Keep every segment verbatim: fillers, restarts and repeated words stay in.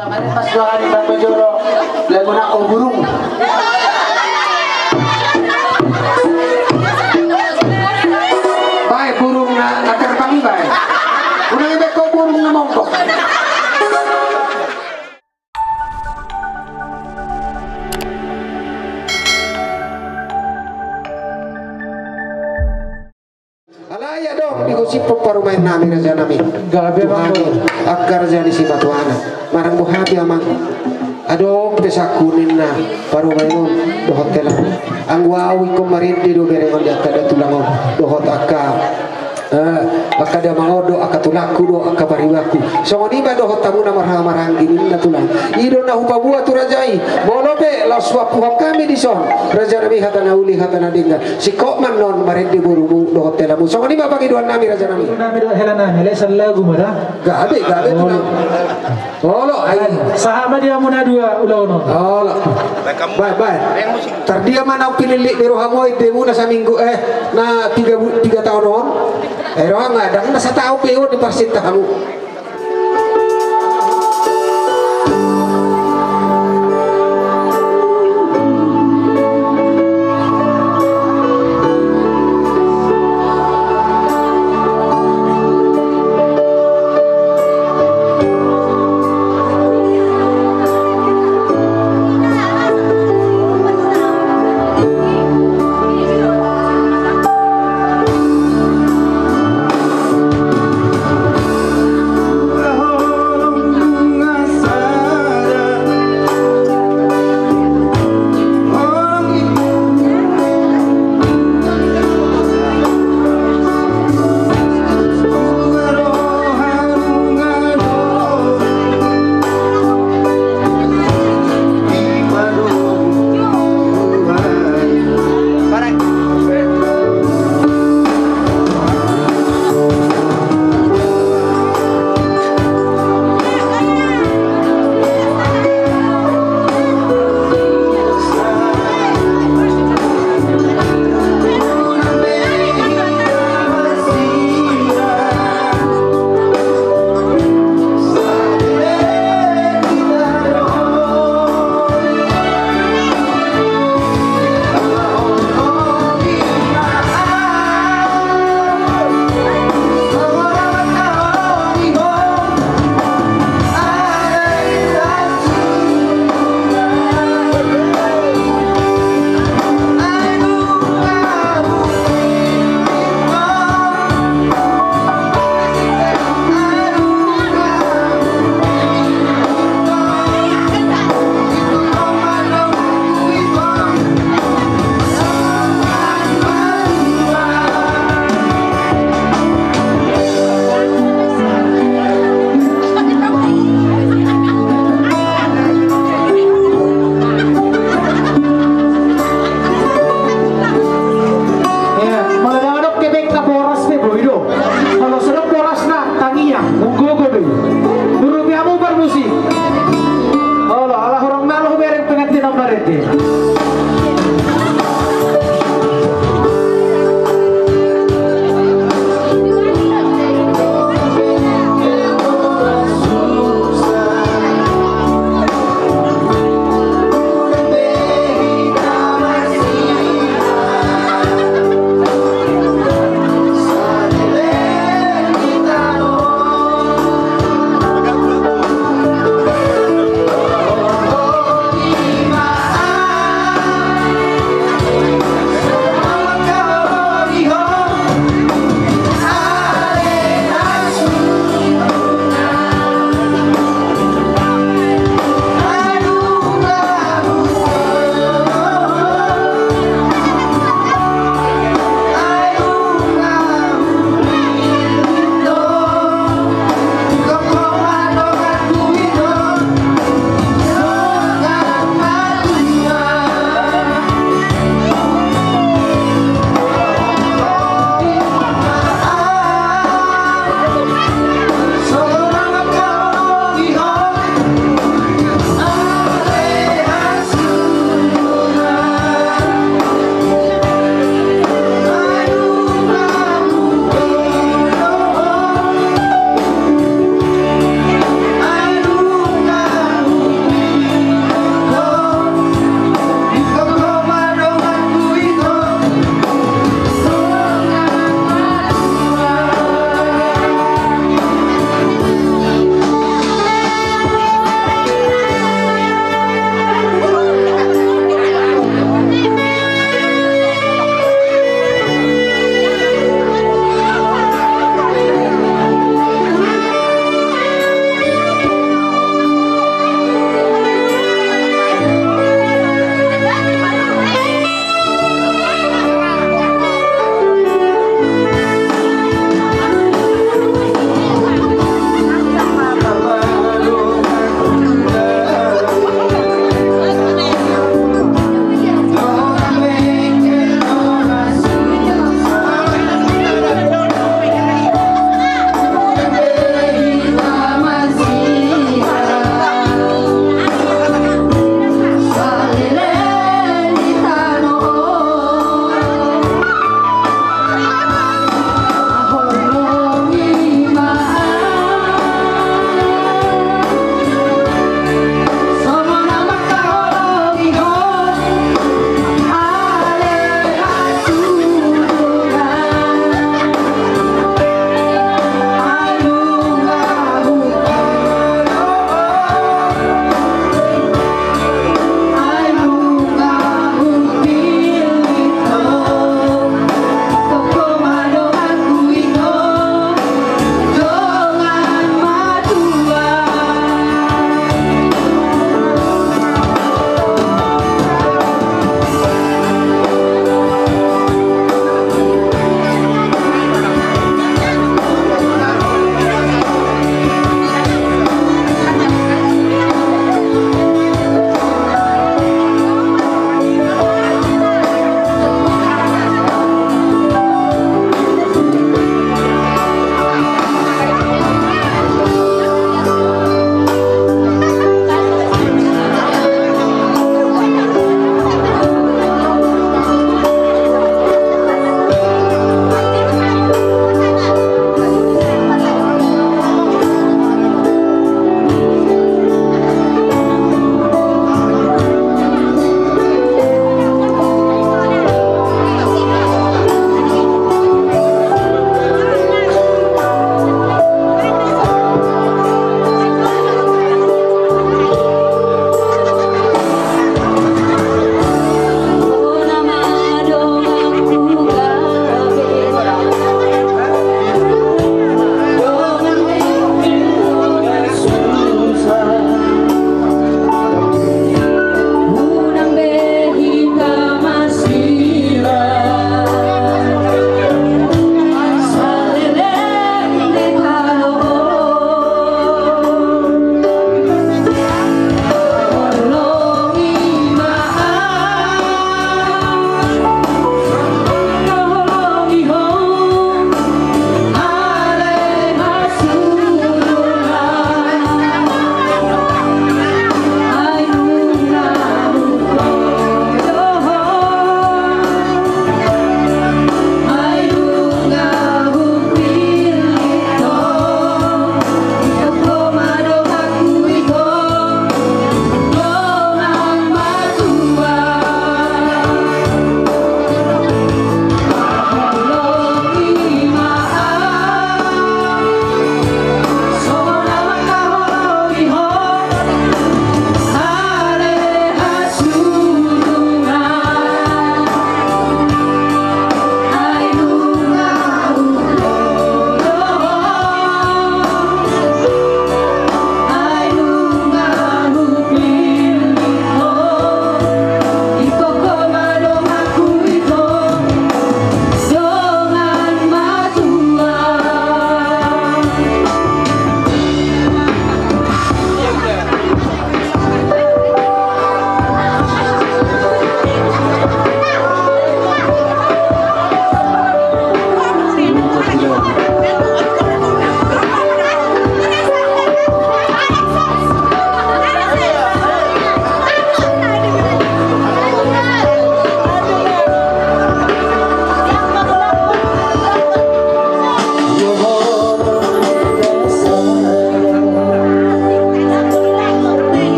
Kemarin pas dua hari Bang Bajoro, lagu na O Burung. Baik burung na, na terbang baik. Udah ngebek kau burung na monggok. Alai adong digosip parumaen nami raja nami. Gabe. Tuhan, angka raja ni Simatuana. Marang boha pe amang. Adong pe sangku ninna parumaen on dohot hela. Anggo au ingkon marende do berengon di angka da tulang on dohot angka, eh, angka damang on do, angka tulangku do, angka paribanku. Songon i ma dohot hamu na marhaha maranggi ninna tulang. I do na hupaboa tu raja i. Molo pe laos huampuhon hami dison raja nami, hata na uli hata na denggan. Singkop ma annon marende borumu dohot helamu. Songon i ma pangidoan nami raja nami. Boru nami dohot hela nami, alai sallagu ma da. Gabe, gabe tulang. Olo, ai. Sahat ma di hamu na dua ulaon on. Olo. Bae, bae. Tardia ma naung pilillit ni rohamu endemuna saminggu, eh, na tiga bu-, tiga taon on. Eh, roha nga, ndang na sataon pe on diparsinta hamu.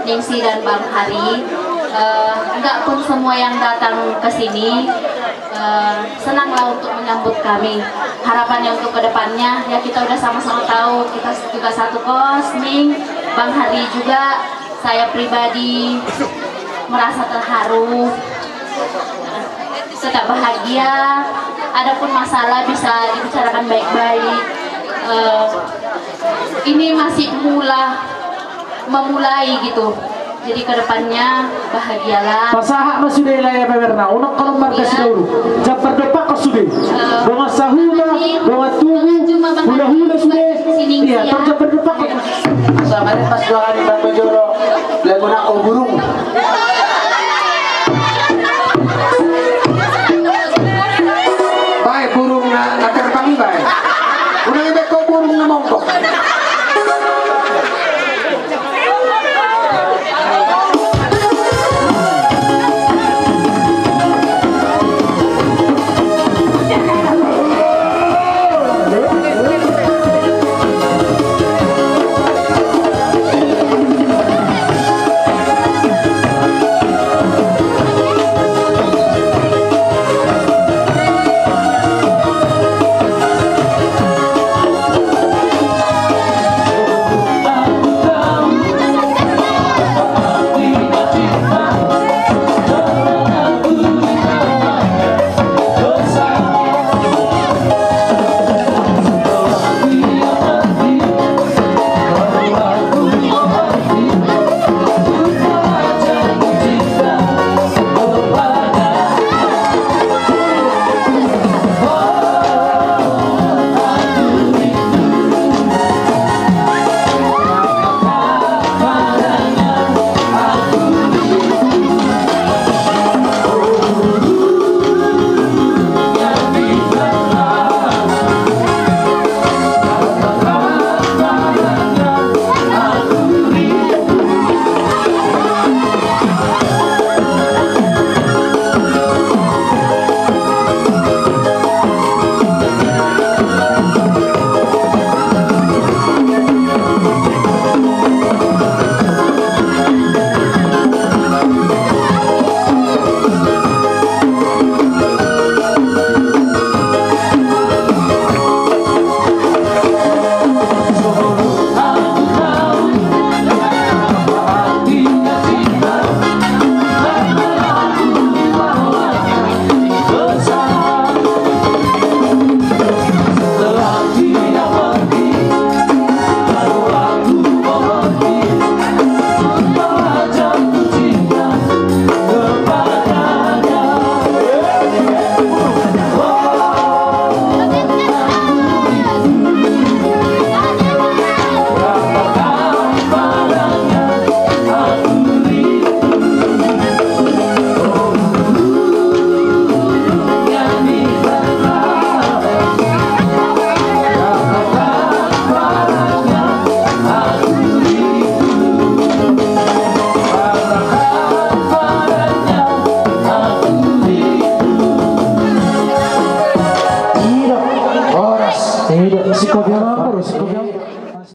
Ningsi dan Bang Hari, eh, nggak pun semua yang datang ke sini, eh, senanglah untuk menyambut kami. Harapannya untuk kedepannya, ya kita udah sama-sama tahu, kita juga satu kos, Ning, Bang Hari juga, saya pribadi merasa terharu. Tetap bahagia, adapun masalah bisa dibicarakan baik-baik. Eh, ini masih mula, memulai gitu. Jadi kedepannya bahagialah. Pasahat ma sude lae beberna, unang kolom marga Sidauru. Jambar dompak kau sude. Dongan sahuta, dongan tubu, hula-hula sude. Iya, tor jambar dompak. Sama deh pas dua hari bang bejoro, lagu nak oburung.